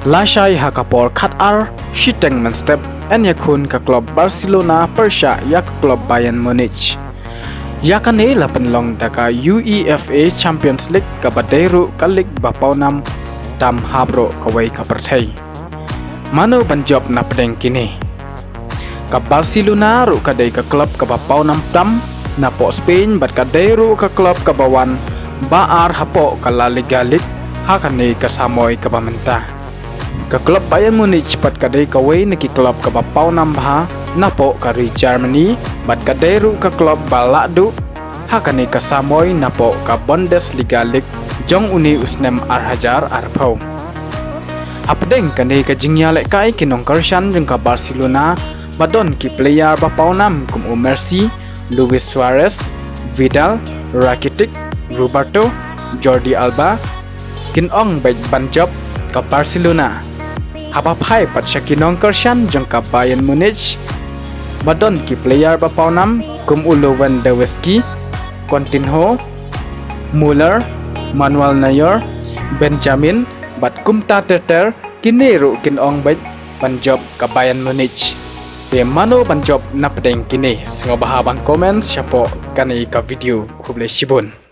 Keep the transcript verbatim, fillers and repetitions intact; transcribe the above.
Lashai ha ka por khatar shiteng mynstep, yn ïakhun ka klub Barcelona pyrshah ïa ka klub Bayern Munich. Ïa kane la pynlong da ka UEFA Champions League, kaba dei ruh ka lig ba pawnam tam ha baroh kawei ka pyrthei. Mano ban jop na pdeng kine? Ka Barcelona ruh ka dei ka klub kaba pawnam tam napoh Spain, bad ka dei ruh ka klub kaba wan ba ar hapoh ka La Liga League ha kane ka samoi kaba mynta. Ka klub Bayern Munich pat ka dei kawei na ki klub kaba pawnam bha napoh ka ri Germany, bad ka dei ruh ka klub ba lah duh ha kane ka samoi napoh ka Bundesliga League jong une u snem ar hajar arphew. Hapdeng kane ka jingïalehkai ki nongkyrshan jong ka Barcelona ba don ki player ba pawnam kum u Messi, Luis Suarez, Vidal, Rakitic, Roberto, Jordi Alba, kin ong beit ban jop ka Barcelona. Haba phai pat sha ki nongkyrshan jong ka Bayern Munich ba don ki player ba pawnam kum u Lewandowski, Coutinho, Muller, Manuel Neuer, Benjamin, bad kumta ter ter, kine ruh kin ong beit ban jop ka Bayern Munich. Te mano ban jop na pdeng kine? Sngewbha ban comment shapoh kane ka video. Khublei shibun.